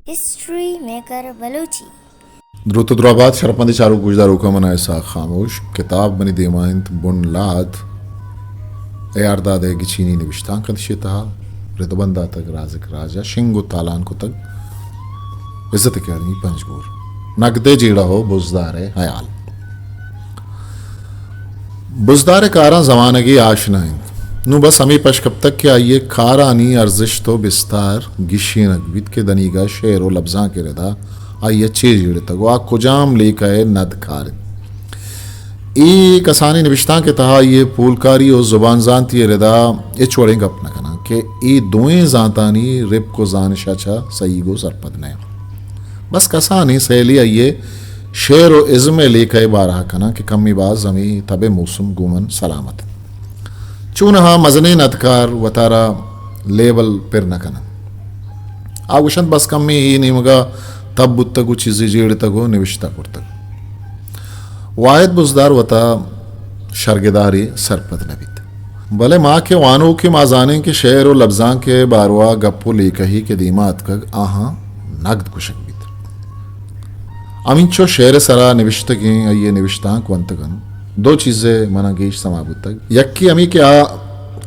History maker Balochi. دروت و درابات شرپمندیں چاروک گوشداروکاں، من آں اسحاق خاموش۔ کتاب منی دیما انت بن لاد، اے آر داد ءِ گچینی نبشتانک انت، اشی ءِ تہا ردبند داتگ رازق راج ءَ، شنگ و تالان کتگ عزت اکیڈمی پنجگور۔ نگد ءِ جیڑہ و بزدار ءِ ہیال۔ بزدار ءِ کاراں زمانگے آشنا انت۔ نوں بس ہمے پش کپتگ کہ آئی ءِ کارانی ارزشت و بستار گیشینگ بیت کہ دنیگا شعر و لبزانک ءِ ردا آئی ءَ چے جیڑتگ و آ کجام لیکہ ءِ ندکار انت۔ اے کسانیں نبشتانک ءِ تہا آئی ءِ پولکاری و زبان زانتی ءِ ردا ہچ وڑیں گپ نہ کناں کہ اے دوئیں زانتانی رپک و زانش ءَ چہ سہیگ و سرپد نہ انت۔ بس کسانیں سیلے آئی ءِ شعر و ازم ءِ لیکہ ءِ بارہ ءَ کناں کہ کمے باز ہمے تب ءِ موسم گوں من سلامت انت۔ چونہا مزنیں ندکار وتارا لیبل پر نہ کننت۔ آ گوشنت، بس کمے اے نیمگا تب بوتگ و چیزے جیڑتگ و نبشتہ کرتگ۔ واحد بزدار وتا شرگدارے سرپد نہ بیت۔ بلے ما کہ وانوکیں، ما زانیں کہ شعر و لبزانک ءِ باروا گپ و لیکہے کہ دیما اتکگ، آہاں نگد گوشگ بیت۔ ہمینچو شعر ءِ سرا نبشتگیں آئی ءِ نبشتانک ونتگ انت، دو چیز ءِ منا گیش سما بوتگ۔ یکے ہمے کہ آ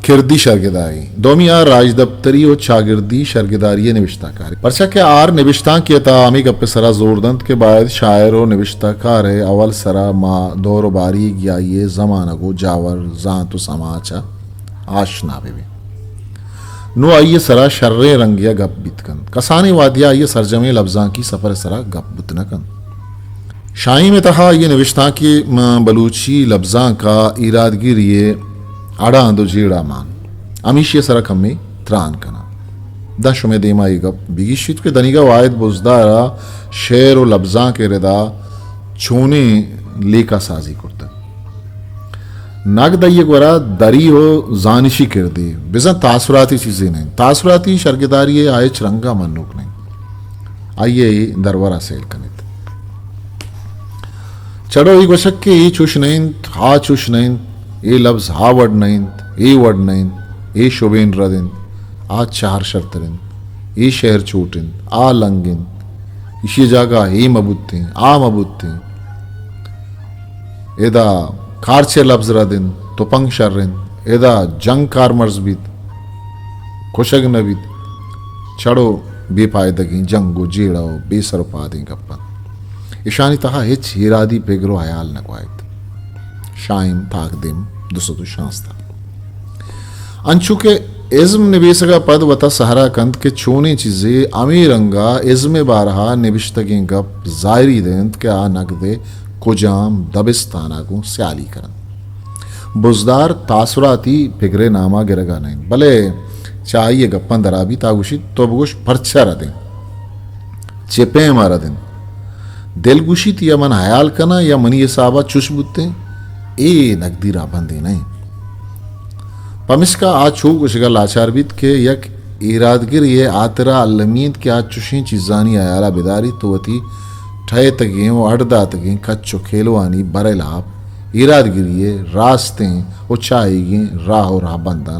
کردی شرگدارے، دومی آ راجدپتری و چاگردی شرگداری ءِ نبشتہ کارے۔ پرچا کہ آر نبشتانکے ءِ تہا ہمے گپ ءِ سرا زور دنت کہ باید شاعر و نبشتہ کار ءِ اول سرا ما دور و باریگ یا آئی ءِ زمانگ و جاور، زانت و سما چہ آشنا بہ بیں۔ نوں آئی ءِ سرا شریں رنگے ءَ گپ بیت کنت۔ کسانیں وہدے ءَ آئی ءِ سرجمیں لبزانکی سفر ءِ سرا گپ بوت نہ کنت۔ شاہیم ءِ تہا آئی ءِ نبشتانکے ماں بلوچی لبزانک ءَ ایرادگری ءِ اڑاند و جیڑہ مان۔ ہمیشی ءِ سرا کمے تران کناں۔ داں شمئے دیما اے گپ بگیشیت کہ دنیگا واحد بزدار ءَ شعر و لبزانک ءِ ردا چونیں لیکہ سازی کرتگ۔ نگد آئی ءِ گورا دری و زانشی کردے، بزاں تاثراتی چیزے نہ انت۔ تاثراتی شرگداری ءِ آ ہچ رنگ ءَ منوک نہ انت۔ آئی ءِ اے درور ءَ سیل کنیت۔ چڑو اے گوشگ کہ اے چوش نہ انت، آ چوش نہ انت، اے لبز آ وڑ نہ انت، اے وڑ نہ انت، اے شبین رد انت، آ چہر شرتر انت، اے شعر چوٹ انت، آ لنگ انت، ایشی ءِ جاگہ ءَ اے مہ بوتیں، آ مہ بوتیں۔ ادا کارچ ءِ لبز رد انت، تپنگ شر انت، ادا جنگ کارمرز بیت، کشگ نہ بیت۔ چڑو بے پائدگیں جنگ و جیڑہ و بے سر و پادیں گپ انت۔ اشانی تہا ہچ ایرادی پگر و ہیال نہ گواہیت۔ شاہیم تاکدیم دو سد و شانزدہ۔ انچو کہ ازم نبیسگ ءَ پد وتا سہرا کنت کہ چونیں چیزے ہمے رنگ ءَ ازم ءِ بارہ ءَ نبشتگیں گپ ظاہری دینت کہ آ نگد ءِ کجام دبستان ءَ گوں سیالی کننت۔ بزدار تاثراتی پگر ءِ نام ءَ گرگ ءَ نہ انت، بلے چہ آئی ءِ گپاں درا بیت، آ گوشیت، تو بگوش پرچا رد انت؟ چے پیم ءَ رد انت؟ دل گوشیت یا من ہیال کناں یا منی حساب ءَ چش بوتیں، اے نگدی راہبندے نہ انت۔ پمشکا آ چو گوشگ ءَ لاچار بیت کہ یک ایرادگرے ءِ ہاترا المی انت کہ آ چشیں چیزانی ہیال ءَ بداریت و وتی ٹہیتگیں و اڈ داتگیں کچ و کیلوانی بر ءِ لاپ ایرادگری ءِ راستیں و چاہیگیں راہ و راہبنداں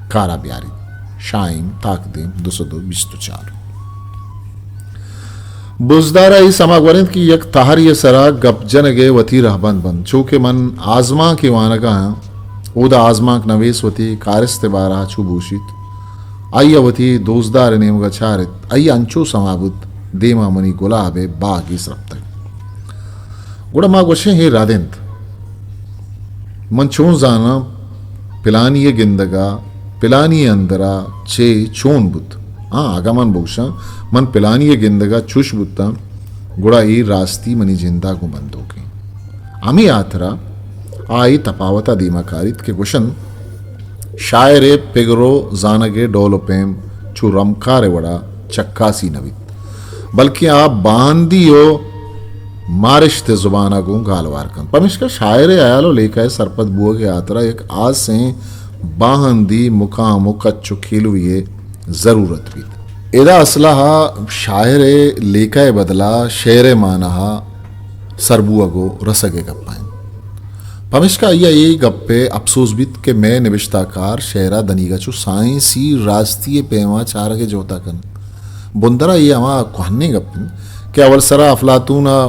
کار ءَ بیاریت۔ شاہیم تاکدیم دو سد و بیست و چار۔ بزدار ءَ اے سما گور انت کہ یک تہرے ءِ سرا گپ جنگ ءِ وتی رہبند بنت۔ چو کہ من آزمانکے وانگ ءَ آں، اودا آزمانک نویس وتی کارست ءِ بارہ ءَ چو بوشیت، آئی ءَ وتی دوستدار ءِ نیمگ ءَ چارت، آئی ءَ انچو سما بوت، دیما منی گلاب ءِ باگے سرپتگ۔ گڑا ما گوشیں، اے رد انت۔ من چون زاناں پلانی ءِ گندگ ءَ، پلانی ءِ اندر ءَ چے چون بوت؟ ہاں، اگاں من بگوشاں، من پلانی ءِ گندگ ءَ چوش بوتاں، گڑا اے راستی منی جند ءَ گوں بندوک انت۔ ہمے ہاترا آ اے تپاوت ءَ دیما کاریت کہ گوشنت، شاعر ءِ پگر و زانگ ءِ ڈول و پیم چو رمکار ءِ وڑا چکاسی نہ بیت، بلکیں آ باہندی و مارشت ءِ زبان ءَ گوں گالوار کنت۔ پمیشکا شاعر ءِ ہیال و لیکہ ءِ سرپد بوگ ءِ ہاترا یک ہاسیں باہندی مقام و کچ و کیلوے ءِ ضرورت بیت۔ ادا اسلحہ شاعر ءِ لیکہ ءِ بدلا شعر ءِ مانا ءَ سر بوگ و رسگ ءِ گپ ءَ انت۔ پمیشکا آئی ءَ اے گپ ءِ اپسوز بیت کہ مئے نبشتہ کار شعر ءَ دنیگا چو سائنسی راستی ءِ پیما چارگ ءِ جہد ءَ کنت۔ بندر ءَ اے ہما کوہنیں گپ انت کہ اول سرا افلاطون ءَ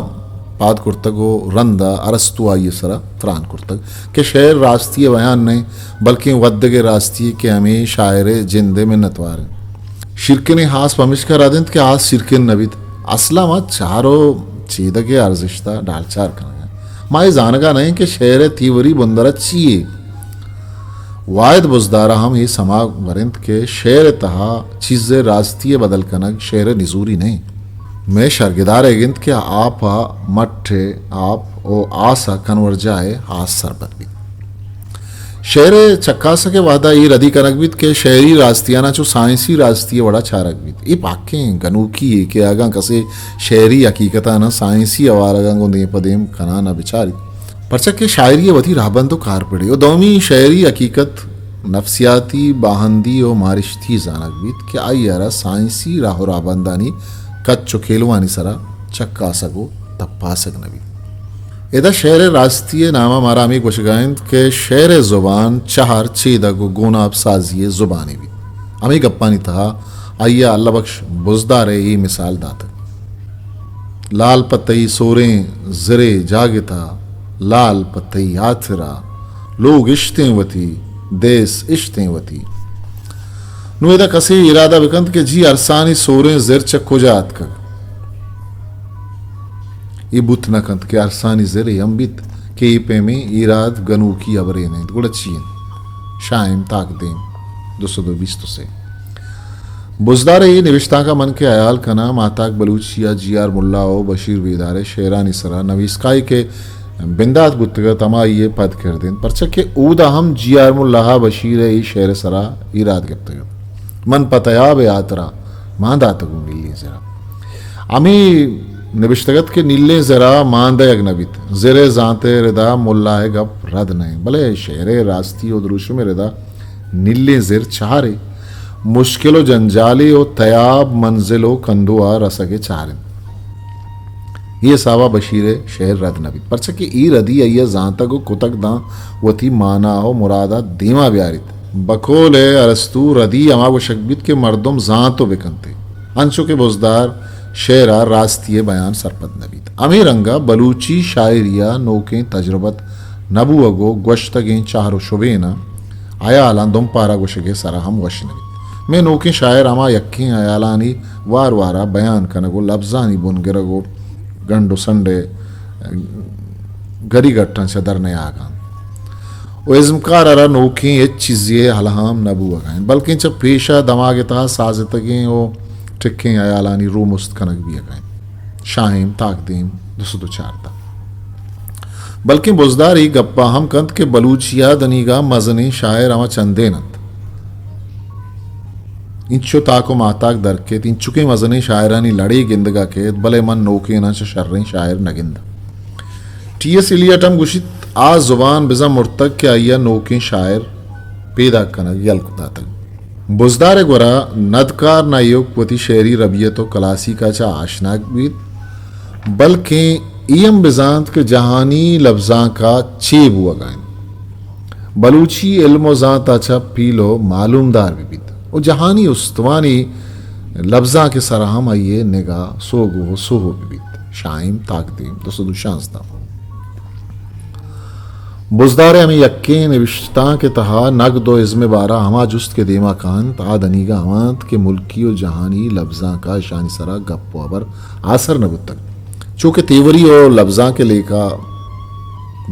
پاد کرتگ و رند ءَ ارسطو آئی ءِ سرا تران کرتگ کہ شعر راستی ءِ بیان نہ انت، بلکیں ودگ ءِ راستی کہ ہمے شاعر ءِ جند ءِ منتوار انت۔ شیرکنیں ہاس پمیشکا رد انت کہ ہاس شیرکن نہ بیت۔ اصل ءَ ما چار و چیدگ ءِ ارزشت ءَ ڈالچار کنگ ءَ ایں۔ ما اے زانگ ءَ نہ ایں کہ شعر ءِ تیوری بندر ءَ چی یے۔ واحد بزدار ءَ ہم اے سما ور انت کہ شعر ءِ تہا چیزے راستی ءِ بدل کنگ شعر ءِ نزوری نہ انت۔ مئے شرگدار ئیگ انت کہ آپ ءَ مٹ ءِ آپ و آس ءَ کنورجاہ ءِ آس سرپد بیت۔ شعر ءِ چکاسگ ءِ وہد ءَ اے ردی کنگ بیت کہ شعری راستیاناں چو سائنسی راستی ءِ وڑا چارگ بیت۔ اے پاکیں گنوکی یے کہ اگاں کسے شعری حقیقتاناں سائنسی ہوارگاں گوں دیم پہ دیم کنان ءَ بچاریت۔ پرچا کہ شاعری ءِ وتی رہبند و کارپڑے و دومی شعری حقیقت نفسیاتی، باہندی و مارشتی زانگ بیت کہ آئی ءَ را سائنسی راہ و رہبندانی کچ و کیلوانی سرا چکاسگ و تپاسگ نہ بیت۔ ادا شعر ءِ راستی ءِ نام ءَ مارا ہمے گوشگ ءَ انت کہ شعر ءِ زبان چہر چیدگ و گوناپ سازی ءِ زبانے بیت۔ ہمے گپانی تہا آئی ءَ اللہ بخش بزدار ءِ اے مثال داتگ۔ لال پہ تئی سوریں زرے جاگتا، لال پہ تئی ہاترا، لوگ اشتیں وتی، دیس اشتیں وتی۔ نوں ادا کسے ارادہ بکنت کہ جی ارسانی سوریں زر چہ کجا اتکگ؟ اے بوت نہ کنت کہ ارسانی زر اے ہم بیت کہ اے پیمیں ایراد گنوکی ہبرے نہ انت، گڑا چی انت؟ شاہیم تاکدیم، دو سد و بیست و سے۔ بزدار ءِ اے نبشتانک ءَ من کہ ہیال کناں، ماہتاک بلوچی ءَ جی آر ملا و بشیر بیدار ءِ شعرانی سرا نویسکائی کہ بندات بوتگ ات، ہمائی ءِ پد کرد انت، پرچا کہ اودا ہم جی آر ملا ءَ بشیر ءِ اے شعر ءِ سرا ایراد گپتگ ات۔ من پہ تیاب ءِ ہاترا مان داتگوں نیلیں زرا۔ ہمے نبشتگ ات کہ نیلیں زرا مان دئیگ نہ بیت۔ زر ءِ زانت ءِ ردا ملا ءِ گپ رد نہ انت، بلے شعر ءِ راستی و دروشم ءِ ردا نیلیں زر چارے، مشکل و جنجالے و تیاب منزل و کندو ءَ رسگ ءِ چار انت۔ اے حساب ءَ بشیر ءِ شعر رد نہ بیت، پرچا کہ اے ردی آئی ءَ زانتگ و کتگ داں وتی مانا و مراد ءَ دیما بیاریت۔ بقول ارسطو ردی ہما گوشگ بیت کہ مردم زانت و بکنت، انچو کہ بزدار شعر ءَ راستی ءِ بیان سرپد نہ بیت۔ ہمے رنگ ءَ بلوچی شاعری ءَ نوکیں تجربت نہ بوگ و گوشتگیں چہر و شبین ءَ ہیالاں دمپارا گوشگ ءِ سرا ہم وش نہ بیت۔ مئے نوکیں شاعر ہما یکیں ہیالانی وار وارا بیان کنگ و لبزانی بن گرگ و گنڈ و سنڈ ءِ گری گٹاں چہ در نیاگ ءَ انت و ازمکار ءَ را نوکیں ہچ چیزے ءِ الہام نہ بوگ ءَ انت، بلکیں چہ پیش ءَ دماگ ءِ تہا سازتگیں و ٹکیں ہیالانی رومست کنگ بیگ ءَ انت۔ شاہیم تاکدیم، دو سد و چاردہ۔ بلکیں بزدار اے گپ ءَ ہم کنت کہ بلوچی ءَ دنیگا مزنیں شاعر ہما چندین انت۔ انچو تاک و ماہتاک در کیت، انچکیں مزنیں شاعرانی لڑے گندگا کیت، بلے من نوکیناں چہ شریں شاعر نہ گنداں۔ ٹی ایس ایلیٹ ہم گوشیت، آ زبان بزاں مرتگ کہ آئی ءَ نوکیں شاعر پیداک کنگ یل داتگ۔ بزدار ءِ گورا ندکار نہ ایوک وتی شعری ربیت و کلاسیک ءَ چہ آشناگ بیت، بلکیں اے ہم بزانت کہ جہانی لبزانک ءَ چے بوگ ءَ انت۔ بلوچی علم و زانت ءَ چہ پیلو معلومدار بہ بیت و جہانی استمانی لبزانک ءِ سرا ہم آئی ءِ نگاہ سوگو و سوہو بہ بیت۔ شاہیم تاکدیم، دو سد و شانزدہ۔ بزدار ءِ ہمے یکیں نبشتانک ءِ تہا نگد و ازم ءِ بارا ہما جست کہ دیما کاینت، آ دنیگا ہما انت کہ ملکی و جہانی لبزانک ءَ اشانی سرا گپ و ہبر آسر نہ بوتگ۔ چو کہ تیوری و لبزانک ءِ لیکہ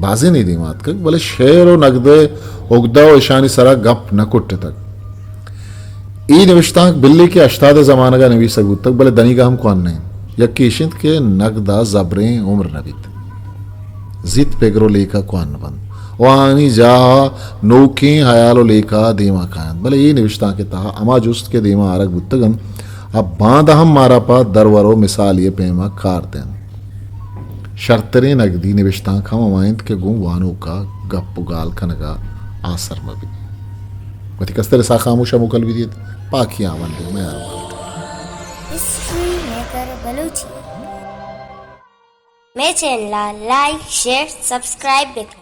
بازینے دیما اتکگ، بلے شعر و نگد ءِ اگدہ و اشانی سرا گپ نہ کٹتگ۔ اے نبشتانک بلے کہ ہشتاد ءِ زمانگ ءَ نویسگ بوتگ، بلے دنیگا ہم کوہن نہ انت۔ یکے ایش انت کہ نگد ءَ زبریں عمر نہ بیت۔ زیت پگر و لیکہ کوہن بنت و آہانی جاہ ءَ نوکیں ہیال و لیکہ دیما کاینت، بلے اے نبشتانک ءِ تہا ہما جست کہ دیما آرگ بوتگ انت، آ باندا ہم مارا پہ درور و مثالی ءِ پیما کار دینت۔ شرتریں نگدی نبشتانک ہم ہما انت کہ گوں وانوک ءَ گپ و گال کنگ ءَ آسر مہ بیت۔ وتی کستر اسحاق خاموش ءَ موکل بہ دیت۔ پاکی آوندے، مہربان۔ History maker Balochi. مئے چینل ءَ لائک، شیئر، سبسکرائب بکن۔